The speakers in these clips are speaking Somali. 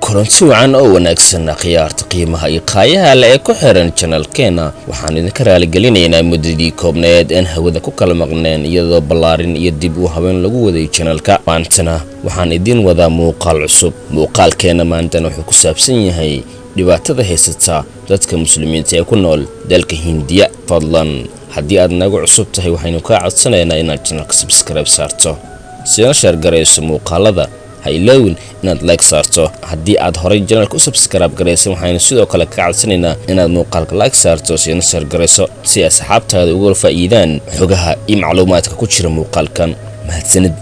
Kulanti wacan oo wanaagsan, khiyaarta qiimaha iyo qaayaha le ee ku xiran channelkeena. Waxaan idinka raaligelinaynaa muddadii koobneed een hawada ku kala maqneen, iyadoo ballaarin iyo dib u habeen lagu waday channelka. Maantana waxaan idiin wadaa muuqaal cusub. Muuqaalkeena maantana wuxuu ku saabsan yahay dhibaatada haysata dadka Muslimiinta ee ku nool dalka Hindiya. Fadlan, haddii aad nagu cusub tahay, waxaynu kaa codsanaynaa inaad channelka subscribe saarto, sina share garayso muuqaalada. Ha iloowin inaad like saarto. Haddii aad horay channelka u subscribe garaysan, waxaynu sidoo kale ka codsanaynaa inaad muuqaalka like saarto, sina share garayso, si asxaabtaada uga faa'iidaan xogaha iyo macluumaadka ku jira muuqaalkan. Mahadsanid.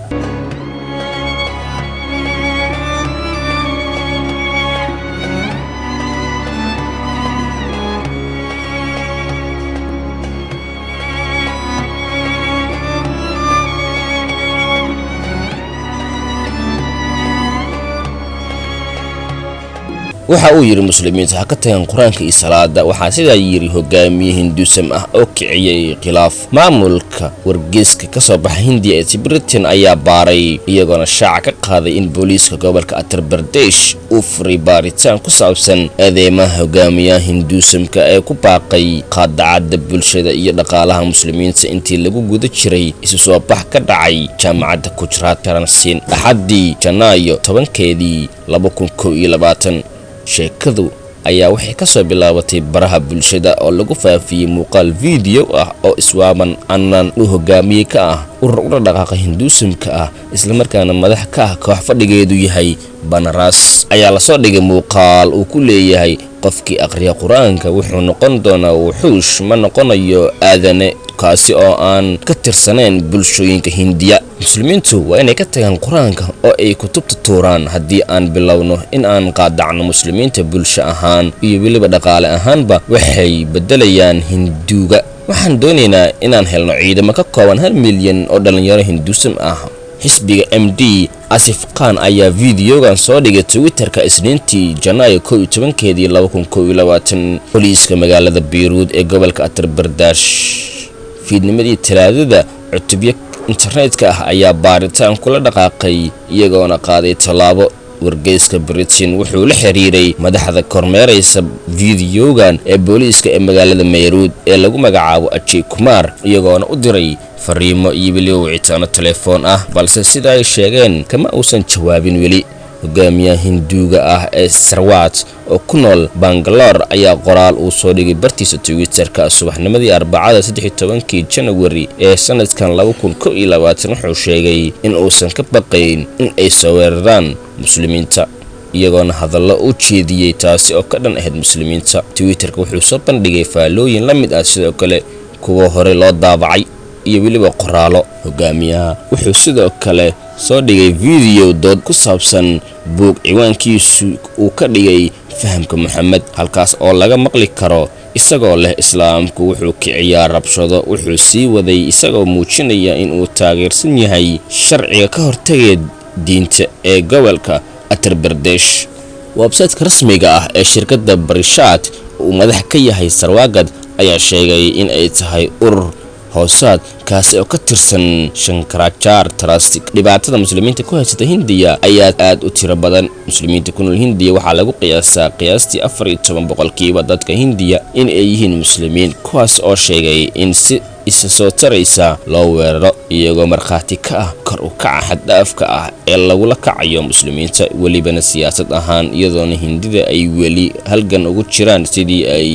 Waxa uu yidhi: "Muslimiinta ha ka tagaan Qur-aanka iyo salaada." Waxaa sidaa yidhi hogaamiye Hinduusam ah oo kiciyey khilaaf. Maamulka wargeyska ka soo baxa Hindiya ee Britain ayaa baaray, iyagoona shaaca ka qaaday in booliiska gobolka Uttar Pradesh uu furay baaritaan ku saabsan eedeymaha hogaamiyaha Hinduusamka ee ku baaqay qaadacadda bulshada iyo dhaqaalaha Muslimiinta intii lagu guda jiray isu soo bax ka dhacay jaamacadda Gujarat Karansin Axaddii, Janaayo 10-keedii, 2021. Sheekadu ayaa waxay ka soo bilaabatay baraha bulshada oo lagu faafiyey muuqaal video ah oo Iswaaman Annan uu hogaamiye ka ah urur ula dhaqaaqa Hinduusamka ah, islamarkaana madax ka ah koox fadhigeedu yahay Banaras, ayaa lasoo dhigay muuqaal uu ku leeyahay: "Qofkii aqriya Qur-aanka wuxuu noqon doonaa wuxuush, ma noqonayo aadane," kaasi oo aan ka tirsanayn bulshooyinka Hindiya. "Muslimiintu waa inay ka tagaan Qur-aanka oo ay kutubta tuuraan. Haddii aan bilowno in aan qaadacno Muslimiinta bulsho ahaan iyo weliba dhaqaale ahaanba, waxay beddelayaan Hinduuga. Waxaan doonaynaa inaan helno ciidamo ka kooban 1 milyan oo dhallinyaro Hinduusam ah." Xisbiga MD Asif Khan ayaa videogan soo dhigay Twitterka Isniintii, Janaayo 11-keedii, 2021. Booliiska magaalada Beyruud ee gobolka Uttar Pradesh fiidnimadii Talaadada cutubyo internetka ah ayaa baaritaan kula dhaqaaqay, iyagoona qaaday tallaabo. Wargeyska Britain wuxuu la xiriiray madaxda kormeeraysa videogan ee booliiska ee magaalada Meyruud ee lagu magacaabo Ajay Kumar, iyagoona u diray fariimo iyo weliba wicitaano telefoon ah, balse sida ay sheegeen kama uusan jawaabin weli. Hogaamiyaha Hinduuga ah ee Sarwat oo ku nool Bangalore ayaa qoraal uu soo dhigay bartiisa Twitterka subaxnimadii Arbacada, 13-kii Janawari ee sanadkan 2021, wuxuu sheegay in uusan ka baqayn in ay soo weeraraan Muslimiinta, iyagoona hadallo u jeediyey taasi oo ka dhan ahayd Muslimiinta. Twitterka wuxuu soo bandhigay faallooyin la mid ah sidoo kale kuwa hore loo daabacay iyo weliba qoraalo. Hogaamiyaha wuxuu sidoo kale soo dhigay video dood ku saabsan buug ciwaankiisu uu ka dhigay Fahamka Moxamed, halkaas oo laga maqli karo isagoo leh: "Islaamku wuxuu kiciyaa rabshado." Wuxuu sii waday isagoo muujinaya in uu taageersan yahay sharciga ka hortagee diinta ee gobolka Uttar Pradesh. Websiteka rasmiga ah ee shirkadda Barishaad uu madax ka yahay Sarwagad ayaa sheegay in ay tahay urur hoosaad kaasi oo ka tirsan Shankarajar Trust. Dhibaatada Muslimiinta ku haysata Hindiya ayaa aad u tiro badan. Muslimiinta ku nool Hindiya waxaa lagu qiyaasaa qiyaastii 14% dadka Hindiya in ay yihiin Muslimiin, kuwaas oo sheegay in si isa soo taraysa loo weeraro, iyagoo markhaati ka ah kor u kaca xaddhaafka ah ee lagula kacayo Muslimiinta, welibana siyaasad ahaan, iyadoona Hindida ay weli halgan ugu jiraan sidii ay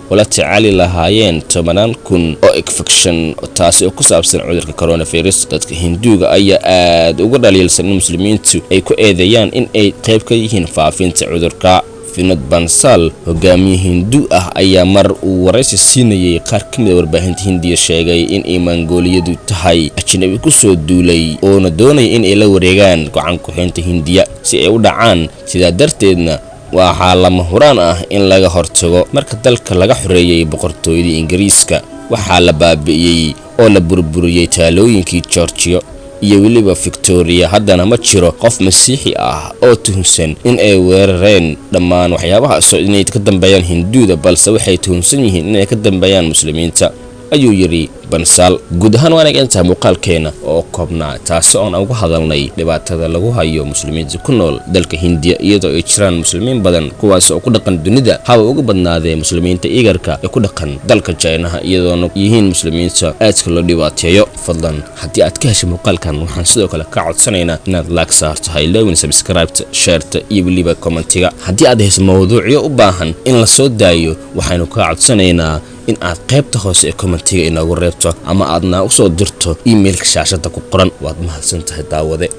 ula tacaali lahaayeen tobanaan kun oo infection, taasi oo ku saabsan cudurka coronavirus. Dadka Hinduuga ayaa aad uga dhaliilsan in Muslimiintu ay ku eedeeyaan in ay qayb ka yihiin faafinta cudurka. Vinod Bansal, hogaamiye Hindu ah, ayaa mar uu waraysi siinayay qaar ka mid a warbaahinta Hindiya sheegay in ay Mangooliyadu tahay ajnabi ku soo duulay oona doonaya in ay la wareegaan gacan ku-xeynta Hindiya si ay u dhacaan, sidaa darteedna waxaa lama huraan ah in laga hortago. Marka dalka laga xoreeyey boqortooyadii Ingiriiska, waxaa la baabi'iyey oo la burburiyey taalooyinkii Georgio iyo weliba Victoria. Haddana ma jiro qof Masiixi ah oo tuhunsan in ay weerareen dhammaan waxyaabahaasoo inay ka dambeeyaan Hinduuda, balse waxay tuhunsan yihiin inay ka dambeeyaan Muslimiinta. Ayuu yidhi Bansaal. Guud ahaan waan intaa muuqaalkeena oo koobnaa, taasi oon uga hadalnay dhibaatada lagu hayo muslimiinta ku nool dalka Hindiya, iyadoo ay jiraan muslimiin badan kuwaas oo ku dhaqan dunida, haba uga badnaadee muslimiinta Igarka ee ku dhaqan dalka Jaynaha, iyadoona yihiin muslimiinta aadka loo dhibaateeyo. Fadlan, haddii aad ka heshay muuqaalkan, waxaan sidoo kale ka codsanaynaa inaad like saarto, ha ilaawin subscribe-ta, share-ta iyo weliba comment-iga. Haddii aad hayso mawduucyo u baahan in la soo daayo, waxaynu kaa codsanaynaa in aad qaybta hoose ee comment-iga inoogu reebto ama aadna usoo dirto email-ka shaashada ku qoran. Waad mahadsan tahay, daawade.